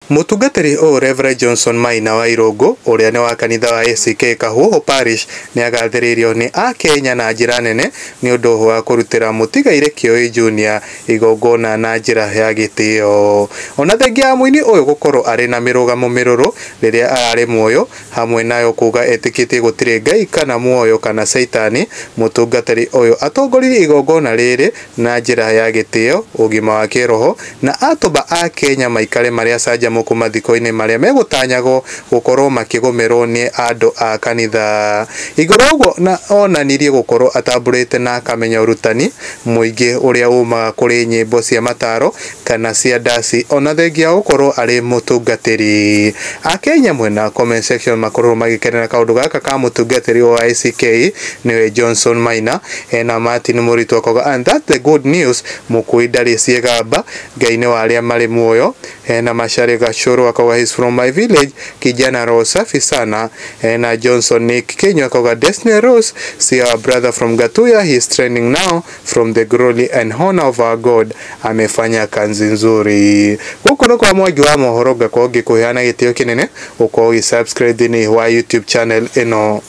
Mũtungatĩri ũyũ Reverend Johnson Maina wa Irũngũ ũrĩa nĩ wa kanitha wa ACK Kahuho Parish nĩ agathĩrĩirio nĩ akenya na njĩra nene nĩ ũndũ wa kũrutĩra mũtigairĩ Kĩoi Junior igongona na njĩra ya gĩtĩo. Ona thengia ya mũini ũyũ gũkorwo arĩ na mĩrũgamo mĩrũrũ rĩrĩa ararĩ muoyo hamwe nayo kuga etĩkĩtie gũtirĩ Ngai kana muoyo kana caitani, mũtungatĩri ũyũ atongoririe igongona rĩrĩ na njĩra ya gĩtĩo, ũgima wa kĩroho na atũma akenya maikare marĩ acanjamũku mathiko-inĩ marĩa megũtanyagwo gũkorwo makĩgũmĩrwo nĩ andũ a kanitha. Igũrũ ũguo na onanirie gũkorwo atambũrĩte na akamenya ũrutani mũingĩ ũrĩa umaga kũrĩ nyĩmbo cia mataro kana cia ndaci ona thengia wa gũkorwo arĩ mũtungatĩri. Akenya mwena comment section makorwo magĩkenera kaũndũ gaka ka mũtungatĩri wa ACK nĩwe Johnson Maina ena Martin Mũritũ akauga and that's the good news mũkui ndarĩ ciĩgamba Ngai nĩ wa arĩa marĩ muoyo. Ena Mashari Gachuru akauga he's from my village kijana roho safi sana. Ena Johnson Nick Kenyo akauga Destiny Rose see our brother from Gatuya he is trending now from the glory and honor of our God amefanya kazi nzuri. Gũkũ nĩ kwa Mwangi wa mohoro ngakorwo ngĩkũheana gĩtĩo kĩnene ũkorwo ũgĩ subscribe thĩinĩ wa YouTube channel ĩno.